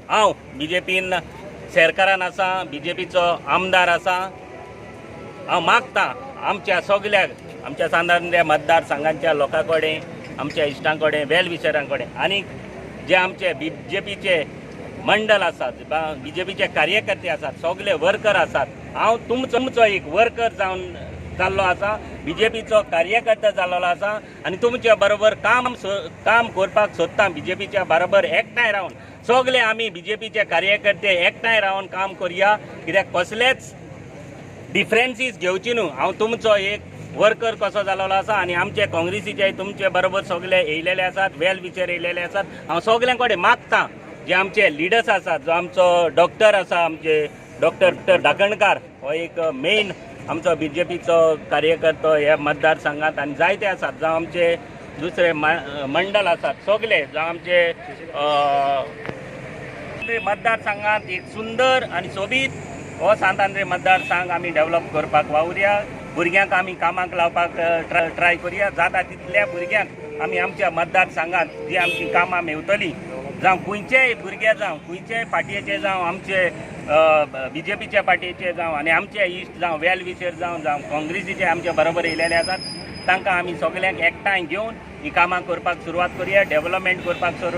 हांव बीजेपीन सरकारान आसा, बीजेपीचो आमदार आसा. हांव मागता आमच्या सगल्याक, आमच्या सांत मतदारसंघाच्या लोकां कडेन, आमच्या इश्टां कडेन, वेल विशरां कडेन आनी जे आमचे बीजेपीचे मंडल आसात, बीजेपीचे कार्यकर्ते आसात, सगळे वर्कर आसात, हांव तुमचो तुमचो एक वर्कर जावन जाल्लो आसा, बीजेपीचो कार्यकर्ता जाल्लो आसा आनी तुमच्या बरोबर काम काम करपाक सोदता. बीजेपीच्या बरोबर एकठांय रावन सगळे आमी बीजेपीचे कार्यकर्ते एकठांय रावन काम करुया, कित्याक कसलेच डिफरन्सीस घेवची न्हू. हांव तुमचो एक वर्कर कसो जाल्लो आसा आनी आमचे काँग्रेसीचे तुमचे बरोबर सगळे येयलेले आसात, वेल विशर येयलेले आसात. हांव सगल्यां कडेन मागता, जे आमचे लिडर्स आसात, जो आमचो डॉक्टर आसा, आमचे डॉक्टर डॉक्टर धाकणकार हो एक मेन आमचो बीजेपीचो कार्यकर्तो ह्या मतदारसंघात आनी जायते आसात, जावं आमचे दुसरे मंडल आसात सगळे, जावं आमचे मतदारसंघात एक सुंदर आनी सोबीत हो सांत आंद्रे मतदारसंघ आमी डेव्हलप करपाक वावुरया. भुरग्यांक आमी कामाक लावपाक ट्राय करुया. जाता तितल्या भुरग्यांक आमी आमच्या मतदारसंघात जी आमची कामां मेवतली, जावं खंयचेय भुरगे, जावं खंयचेय पार्टयेचे, जावं आमचे बीजेपीच्या पार्टयेचे जावं आनी आमचे इश्ट जावं, वेल विशर जावं, जावं काँग्रेसीचे आमचे बरोबर येयलेले आसात, तांकां आमी सगल्यांक एकठांय घेवन ही कामां करपाक सुरवात करुया, डेव्हलपमेंट करपाक सुरू.